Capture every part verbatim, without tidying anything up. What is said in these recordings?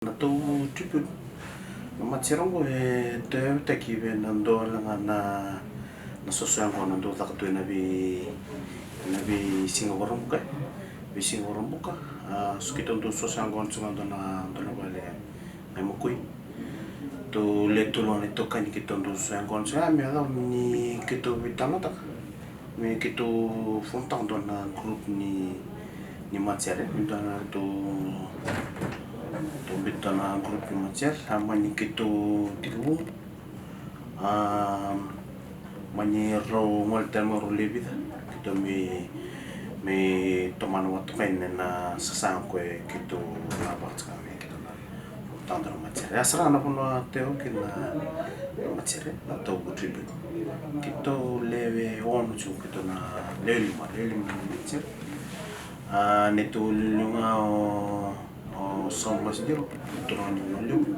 Na Tau Tribute. Na matasere oqo e tauyavutaki vei na dua wale ga na, na soso yaqona dau caka tu ena vei, ena veisiga Vakaraubuka. Veisiga Vakaraubuka. A, so keitou dau soso yaqona tu ga dua na, dua na vale mai Makoi. Tou lewe tolu na itokani keitou dau soso yaqona tu ga me yacova ni keitou veitalanoataka. Me keitou fomtaka dua na group ni, ni matasere, me dua na tou, tou biuta dua na group ni matasere, a mani keitou tekivu, a mani rau gole tale mai rau lewe vica, keitou me, me tomana vata toka yani na sasaga ko e keitou na vakataka me keitou na Tau na matasere. Ya sara ga na vanua teu kina na matasere, na Tau Tribute. Keitou lewe ono tiko, keitou na lewe lima, lewe lima na matasere. A, neitou liuliu ga o, o Saul Masidilo, turaga ni Vanua Levu.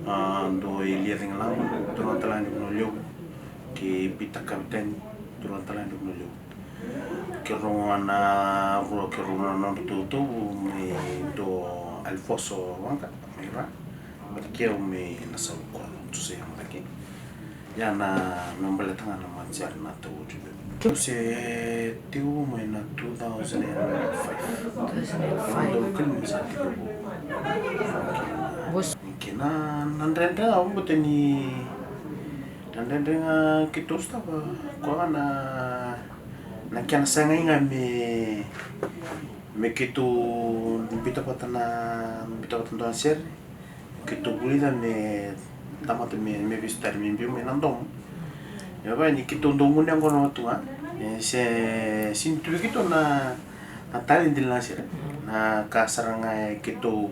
A, dua o Ilia Cagilaba, turaga tale ga ni Vanua Levu. Kei Pita Kavitani, turaga tale ga ni Vanua Levu. Keirau ga na rua, keirau na nodratou tauvu mai dua o Alfonso Waqa mai Ra, vata kei au mai Nasaukoro, Jose Yamatake. Ia na me baleta ga na matasere na Tau Tribute. Keitou se tekivu mai na two thousand and five. Two thousand and five. Keirau dau kalima sa tekivu. Kei na, na dredre ga, au vakabauta ni na dredre ga keitou sotava, koya ga na, na kena sagai ga me, me keitou biuta vata na, biuta vata dua na sere, keitou vulica me tamata me, me veisotari me biu mai na domo. Ia vaka ni keitou dau gunu yaqona tu ga, e se, sega ni tu vei keitou na, na taledi ni lagasere, na ka sara ga e keitou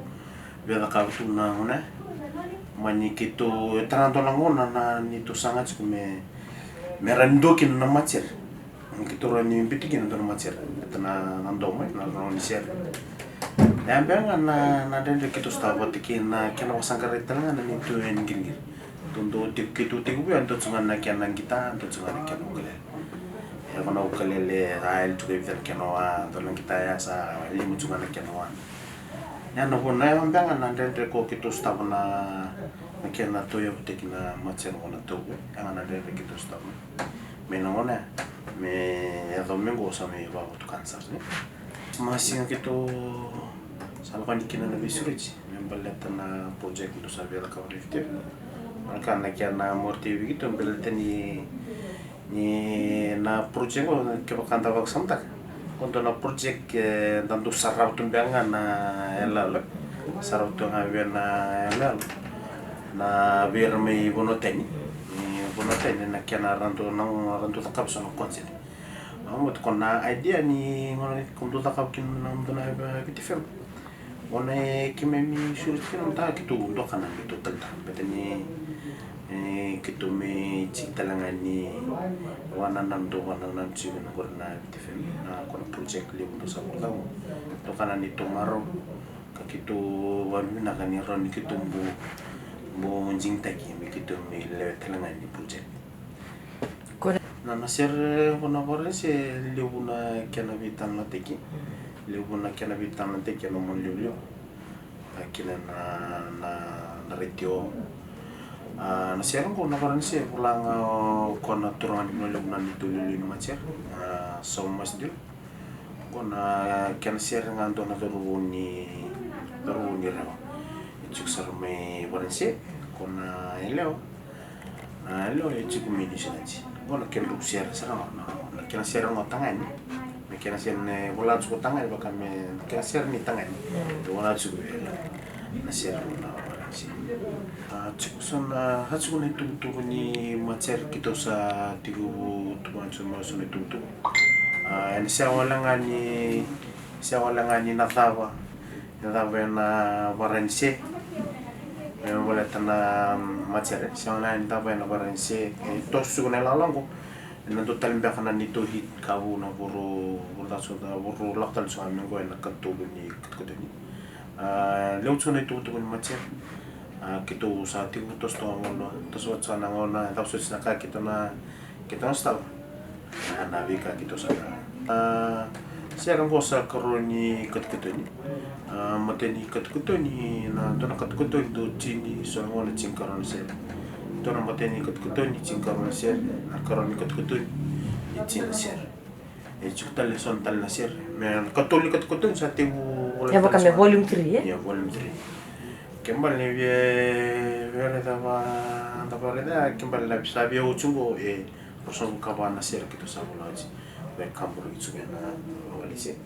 via cakava tu na gauna ya. Mani keitou, e tara dua na gauna na neitou saga tiko me, me rawa ni dua kina na matasere. Keitou rawa ni biuta kina dua na matasere. Baleta na, na domo, na rawa ni sere. E a beka ga na, na dredre keitou sotava vata kei na kena vakasaqarai tale ga na neitou yani qiriqiri. Tou dau tiko, keitou tekivu ya dua tu ga na kena qita, dua tu ga na kena ukulele. E va na ukulele, a yali tu ga e vica na kena wa, dua na qita ya sa lima tu ga na kena wa. Ia na vuna ya, beka ga na dredre ko keitou sotava na, na kena tauyavutaki na matasere qo na Tau. Ya ga na dredre keitou sotava. Me na gauna ya, me yacova me qo sa me vakavotukana sara, ne? Masiga keitou sa lako yani kina na veisureti me baleta na project dou sa via cakava na Viti F M. Na ka na kena marautaki vei keitou baleta ni ni na project qo, kevaka da vakasamataka, qo dua na project, e, da dau sarava tu beka ga na iyaloyalo. Sarava tu ga vei na iyaloyalo na vei ira mai vanua tani. Ni vanua tani na kena ra dau, na ra dau cakava so na concert. Au mata ko na idea ni gauna ko dau cakava kina na dua na Viti F M. Gauna e keimami sureti kina na mataka, keitou doka na neitou talitali. Baleta ni, e, keitou mai tiki tale ga ni vakanananu, dau vakanananu tiko na qori na Viti F M, na ko na project levu dou sa vakacava. Doka na neitou marau ka keitou vakavinavinaka ni rawa ni keitou bau, bau digitaki me keitou mai lewe tale ga ni project. Na, na sere qo na Varanise, levu na kena veitalanoataki. Levu na kena veitalanoataki ena mona levulevu. A, kina na, na, na retio. A, na sere qo na Varanise, vola ga o koya na turaga ni Vanua Levu na neitou iliuliu ni matasere, a, Saul Masidilo. Qo na kena sere ga dua na cauravou ni, cauravou ni Rewa. E tiko sara mai Varanise, ko na yalewa. Na yalewa e tiko mai Niusiladi. Qo na kena ruku sere sara ga, na, na kena sere ga tagane. Na kena sere ni vola tiko tagane, vaka me na kena sere ni tagane. E vola tiko vei yalewa. Na sere ga na Varanise. A, tiko so na, a, tiko na itukutuku ni matasere keitou sa tiko tukuna tiko mai so na itukutuku. A, ena sega wale ga ni, sega wale ga ni na cava, na cava ena Varanise. Me baleta na matasere, sega wale ga ni cava ena Varanise. E toso tiko na ilala qo. Ena dua tale beka na neitou hit ka vu na vuru, vuru ca so, vuru lako tale so me qo ena katolu ni katakata ni. A, levu tiko na itukutuku ni matasere. A, keitou sa tiko toso toka ga, toso vata sara na gauna, e cava soti na ka keitou na, keitou na sotava. A, na veika keitou sa na. A, Sere qo sa karua ni katukatuni. A, matai ni katukatuni, na dua na katukatuni dau tini, so na gauna tinikarua na sere. Dua na matai ni katukatuni tinikarua na sere, na karua ni katukatuni e tini na sere. E tiko tale so na tale na sere. Me na katolu ni katukatuni sa tevu. E vaka me volume three, e? Ia, volume three. Kena ibalebale ni via, via raica va, da va raica, kena ibalebale na sa via oti qo, e, ruasagavulu ka va na sere keitou sa vola oti. Via kabura ki tu vei na vale sere.